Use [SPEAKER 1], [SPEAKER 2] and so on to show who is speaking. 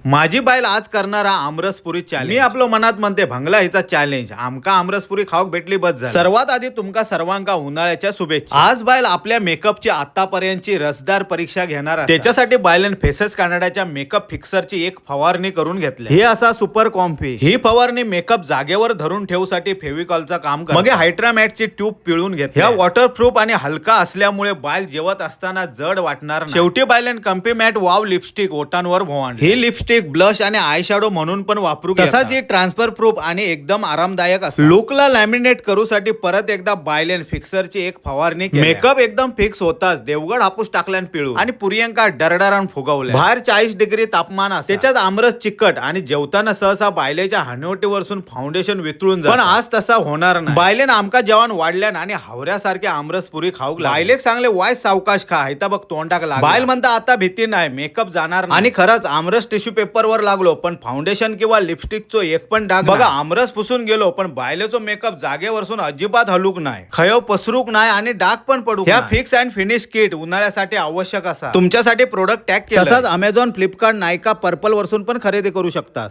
[SPEAKER 1] माझी बायल आज करणारा आमरसपुरी चॅलेंज. मी आपलं मनात म्हणते, भंगला हिचा चॅलेंज, आमका आमरसपुरी खाऊक भेटली बस झालं. सर्वात आधी तुमका सर्वांका उन्हाळ्याच्या शुभेच्छा. आज बायल आपल्या मेकअपची आतापर्यंतची रसदार परीक्षा घेणार असा. त्याच्यासाठी बायलन फेसेस कॅनडाच्या मेकअप फिक्सरची एक फवारणी करून घेतली. हे असा सुपर कॉम्फी. ही फवारणी मेकअप जागेवर धरून ठेवसाठी फेविकॉलचा काम करते. मग हायड्रामॅटची ट्यूब पिळून घेतली. ह्या वॉटरप्रूफ आणि हलका असल्यामुळे बायल जेवत असताना जड वाटणार नाही. शेवटी बायलन कम्फी मॅट वाव लिपस्टिक ओटांवर भोवांडली. ही लिपस्टिक ब्लश आणि आय शॅडो म्हणून पण वापरू. तसाच ही ट्रान्सफर प्रूफ आणि एकदम आरामदायक असते. लुकला लॅमिनेट करूसाठी परत एकदा बायलेन फिक्सरची एक फवारणी. मेकअप एकदम फिक्स होताच देवगड हापूस टाकल्यान पिळून आणि पुरियांका डरडरान फुगवल्या. बाहेर 40 डिग्री तापमान असतं, त्याच्यात आमरस चिकट आणि जेवताना सहसा बायलेच्या हनवटीवरसून फाउंडेशन वितळून जातं. पण आज तसा होणार नाही. बायलेन आमका जेवण वाढल्यान आणि हावऱ्यासारखे आमरस पुरी खाऊक लागले. बायलेक सांगले, वाय सावकाश खा, हायता बघ तोंडाक लागला. बायल म्हणता, आता भीती नाही, मेकअप जाणार नाही. आणि खरंच आमरस टिश्यू पेपर वर लागलो, पण फाउंडेशन किंवा लिपस्टिकचो एक पण डाग. बघा, आमरस पुसून गेलो, पण बायलेचो मेकअप जागेवरसून अजिबात हलूक नाही, खयो पसरूक नाही आणि डाग पण पडू. ह्या फिक्स अँड फिनिश किट उन्हाळ्यासाठी आवश्यक असा. तुमच्यासाठी प्रोडक्ट टॅग केलं. तसाच अमेझॉन, फ्लिपकार्ट, नायका, पर्पल वरसून पण खरेदी करू शकता.